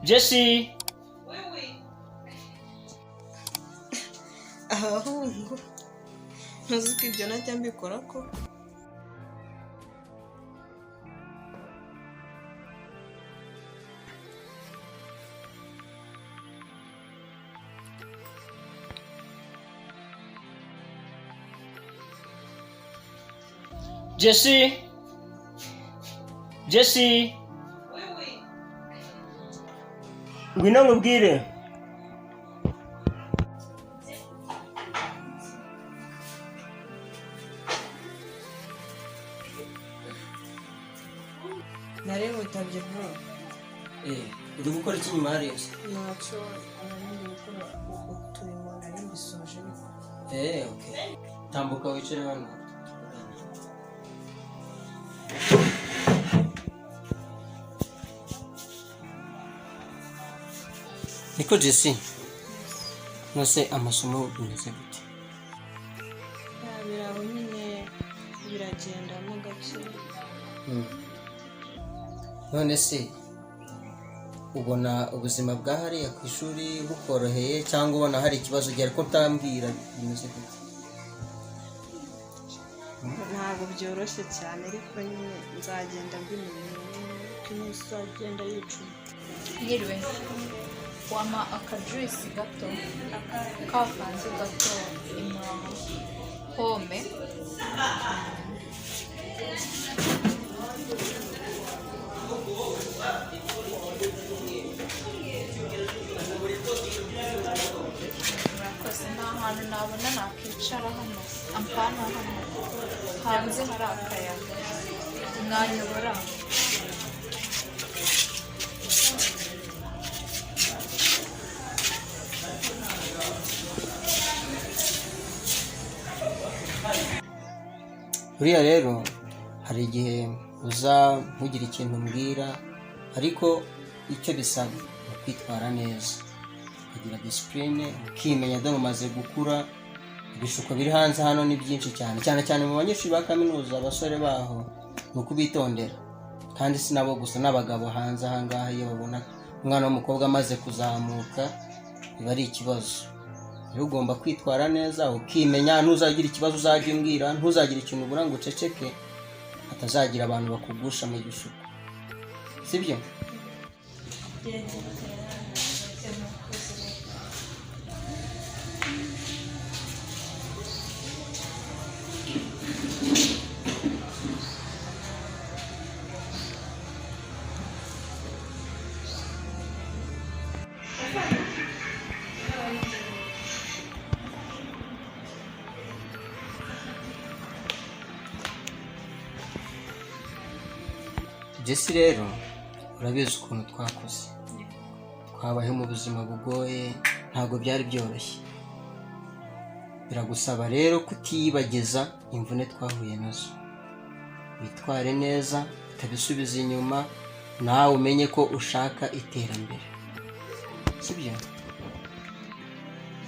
Jesse! Abahungu, ntuzi ko ibyo najya mbikora koko? Jesse! Jesse! Ngwino nkubwire. Nari nkutabye, bro. Uri gukora iki inyuma hariya se? Ntacyo, nari ndi gukora uturimo, nari mbisoje ariko. Okay. Tambuka wicare hano. Niko Jesse, nose amasomo bimeze gute? Biraho nyine, biragendamo gake. None se ubona ubuzima bwa hariya ku ishuri bukoroheye, cyangwa ubona hari ikibazo gihari ko utambwira, bimeze gute? Ntabwo byoroshye cyane, ariko nyine nzagenda mbimenya uko iminsi izagenda yicuma. Mwiriwe, wampa akajuice gato kakanze gato ima pome? Murakoze. Nta hantu nabona nakicara hano, ampana hano hanze hari akayaga, mwanyobora? Buriya rero hari igihe uza ntugire ikintu umbwira, ariko icyo bisaba ni ukwitwara neza, ukagira discipline, ukimenya. Dore umaze gukura, ibishuko biri hanze hano ni byinshi cyane, cyane cyane mu banyeshuri ba kaminuza. Abasore baho ni ukubitondera, kandi si nabo gusa, n'abagabo hanze aha ngaha iyo babona umwana w'umukobwa amaze kuzamuka biba ari ikibazo. Rero ugomba kwitwara neza, ukimenya. Ntuzagira ikibazo uzajya umbwira, ntuzagira ikintu ubura ngo uceceke, hatazagira abantu bakugusha mu gishuko, sibyo? Jesse, rero urabizi ukuntu twakuze, twabayeho mu buzima bugoye, ntabwo byari byoroshye. Biragusaba rero kutiyibagiza imvune twahuye nazo, witware neza, utabisubiza inyuma, nawe umenye ko ushaka iterambere, sibyo?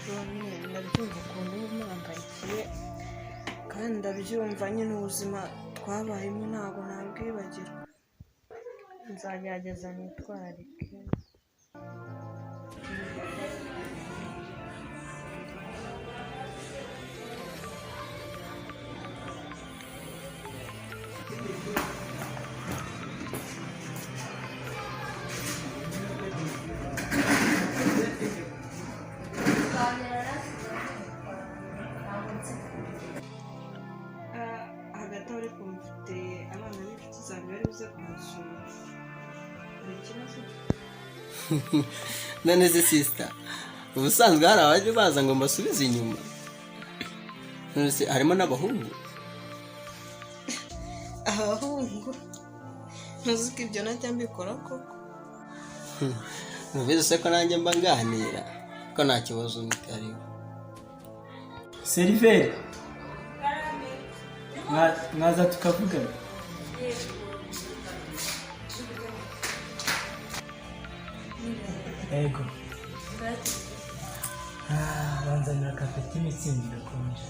Bro, nyine ndabyumva ukuntu uba umuhangayikiye, kandi ndabyumva nyine, ubuzima twabayemo ntabwo nabwibagirwa. Nzagerageza nitwararike. Hagati aho ariko mfite abana b'inshuti zanjye bari buze kumusura, hari ikibazo? None se sister, ubusanzwe hari abajya baza ngo mbasubize inyuma? None se harimo n'abahungu? Abahungu, ntuzi ko ibyo najya mbikora koko? Mubizi se ko nanjye mba nganira, ko nta kibazo kariho. Seriveri, mwaza tukavugana? Yego. Banzanira akapeti Mützig gakonje.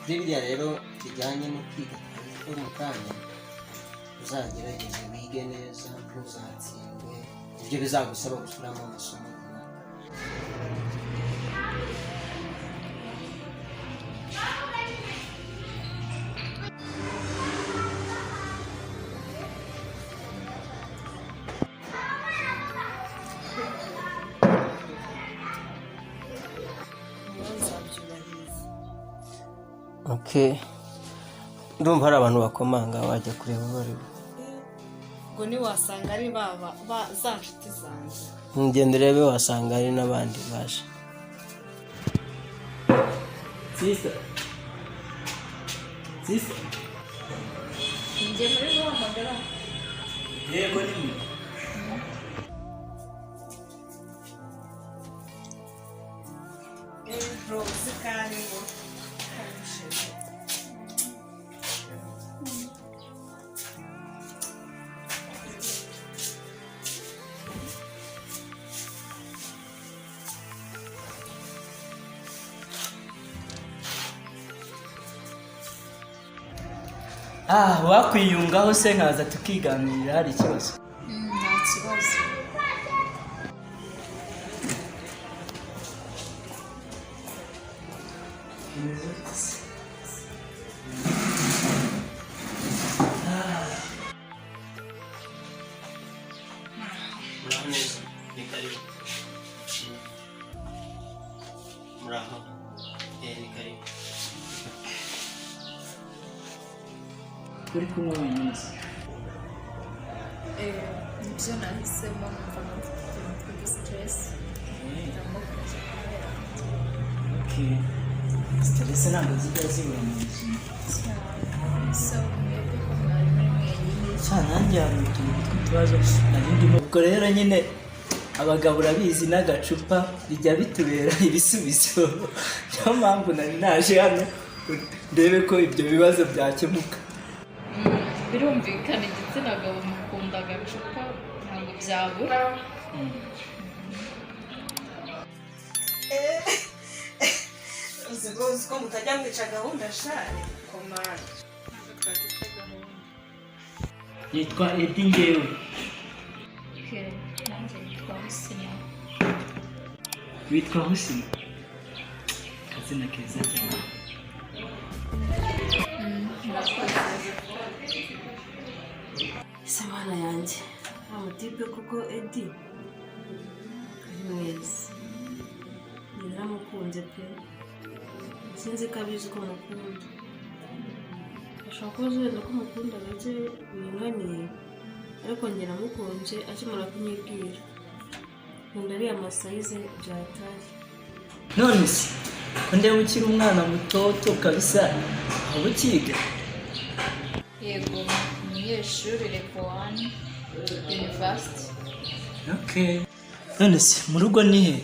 Kuri biriya rero bijyanye no kwiga ko mu kanya, uzagerageze wige neza, ntuzatsindwe, ibyo bizagusaba gusubiramo amasomo runaka. Nzabyubahiriza. Okay, ndumva hari abantu bakomanga, wajya kureba abo ari bo. Ubwo ntiwasanga ari baba ba za nshuti zanjye? Ngenda urebe, wasanga hari n'abandi baje. Sister, sister. Njye muri guhamagara? Yego, ni mwe. Ejo uzi kandi ngo Ah, wakwiyungaho se nkaza tukiganirira, hari ikibazo? Nta kibazo. Muraho neza, ni karibu. Muraho, ni karibu. Uri kunywa wenyine se? Nibyo nahisemo, numvaga mfite utuntu tw'udustress, mpitamo kujya kubera. Okay, stress ntabwo zijya zibura mu buzima. Cyane. So mwebwe ko mwari muri mwenyine? Cya, nanjye hari utuntu tw'utubazo nari ndimo. Ubwo rero nyine abagabo urabizi, n'agacupa bijya bitubera ibisubizo. Niyo mpamvu nari naje hano ndebe ko ibyo bibazo byakemuka. Birumvikana, igitsina gabo mukunda agacupa, ntabwo byabura. Uzi ko uzi ko mutajya mwica gahunda shari komanda. Ntabwo twagize gahunda. Nitwa Edi ngewe. Okay, nanjye nitwa Husina. Witwa Husina, akazina keza cyane. Murakoze. Ese mana yanjye, wa mutipe koko Edi ari mwiza. Njye naramukunze pe, sinzi ko abizi ko mukunda. Ashobora kuba azi wenda ko mukunda gake biringaniye, ariko njye namukunze akimara kunyibwira. Nkunda ariya masayize byatari. None se ko ndeba ukiri umwana mutoto kabisa, waba ukiga? Yego, umunyeshuri level 1 university. Okay, none se mu rugo ni he?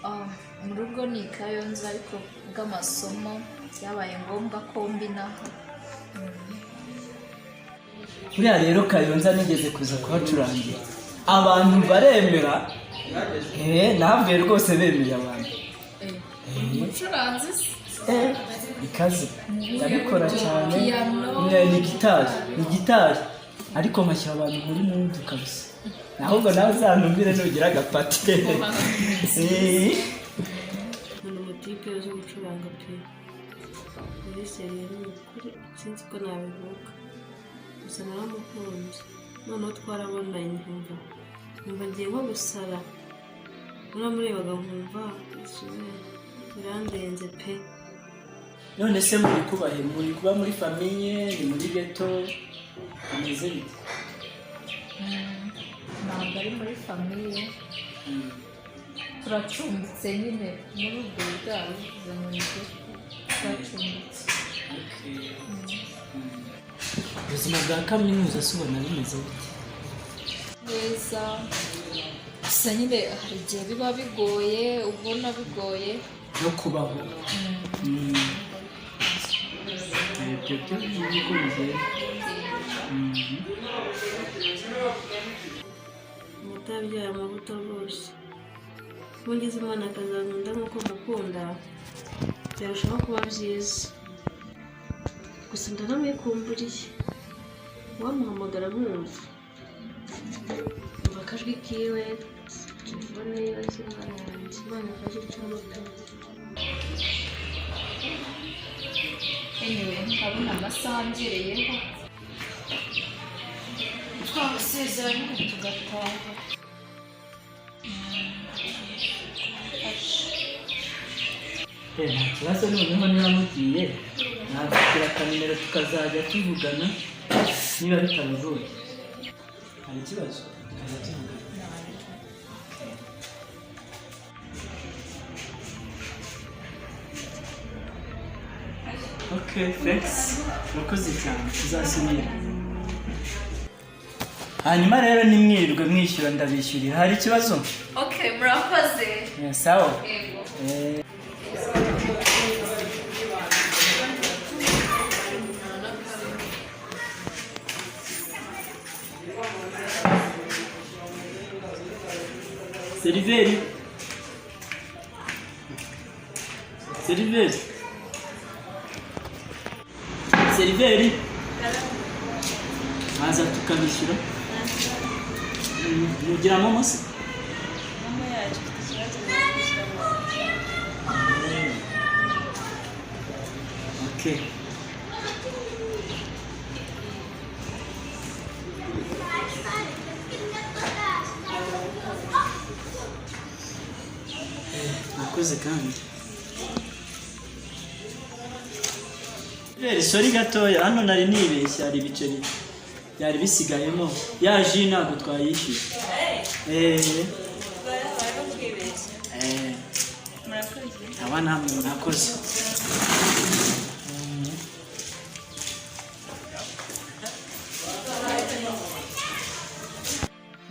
Ah, mu rugo ni i Kayonza, ariko bw'amasomo byabaye ngombwa ko mbinaha. Buriya rero Kayonza nigeze kuza kuhacurangira, abantu baremera. Navuye rwose bemeye abantu. Umucuranzi se? Ikaze, ndabikora cyane. Piano. Ni gitari, ni gitari, ariko nkashyira abantu muri mood kabisa. Ahubwo nawe uzantumire nugira agapate. Nkunda umutipe uzi gucuranga pe, muri sérieux, ni ukuri sinzi ko nabivuga, gusa naramukunze. Noneho twarabonanye nkumva ngiye nko gusara. Naramurebaga nkumva isuwe birandenze pe. None se muri kubahe, muri kuba muri famille, ni muri ghetto, bimeze bite? Ntabwo ari muri famille, turacumbitse nyine muri ubwo buryo bivuze ngo ni ghetto, turacumbitse. Ubuzima bwa kaminuza se ubona bimeze bite? Neza, gusa nyine hari igihe biba bigoye, ubona bigoye. No kubaho. Ibyo byo niko bigenda. Amata yabyaye amavuta rwose. Ngize Imana akazankunda nk'uko mukunda. Byarushaho kuba byiza. Gusa ndanamwikumburiye, wamuhamagara nkumva, umva akajwi kiwe, telefone yiwe. Se Imana yanjye, Imana ifashe icamo pe. Anyway, ndabona amasaha ngereyeho, twabasezeranye tugataha. Nta kibazo. Noneho niba mugiye, nafatira akanimero tukazajya tuvugana niba bitabagoye. Hari ikibazo? Tukajya tuvugana. Okay, thanks, murakoze cyane, tuzasubira. Hanyuma rero nimwirirwe mwishyura, ndabishyurira. Hari ikibazo? Okay, murakoze. Sawa. Yego. Seriveri, seriveri, seriveri, maza tukabishyura. Mugira momo se? Mama yacu ifite ikibazo, kwishyura mu Okay. Murakoze kandi. Seriveri, sorry gatoya, hano nari nibeshye, hari ibiceri byari bisigayemo. Ya jus ntabwo twayishyuye. Habayeho kwibeshya. Murakoze. Aba namwe mwakoze.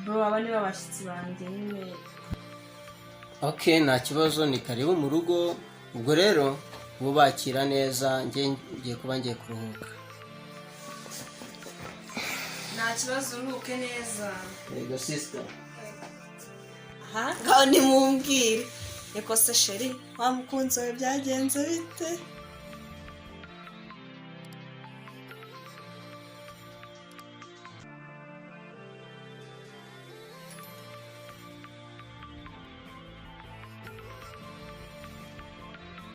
Bro, aba nibo bashyitsi banjye nyine. Ok, nta kibazo, ni karibu mu rugo. Ubwo rero bubakira neza, njye ngiye kuba ngiye kuruhuka. Nta kibazo, uruhuke neza. Yego, sister. Aha ngaho nimumbwire, niko se chéri, wa mukunzi wawe byagenze bite?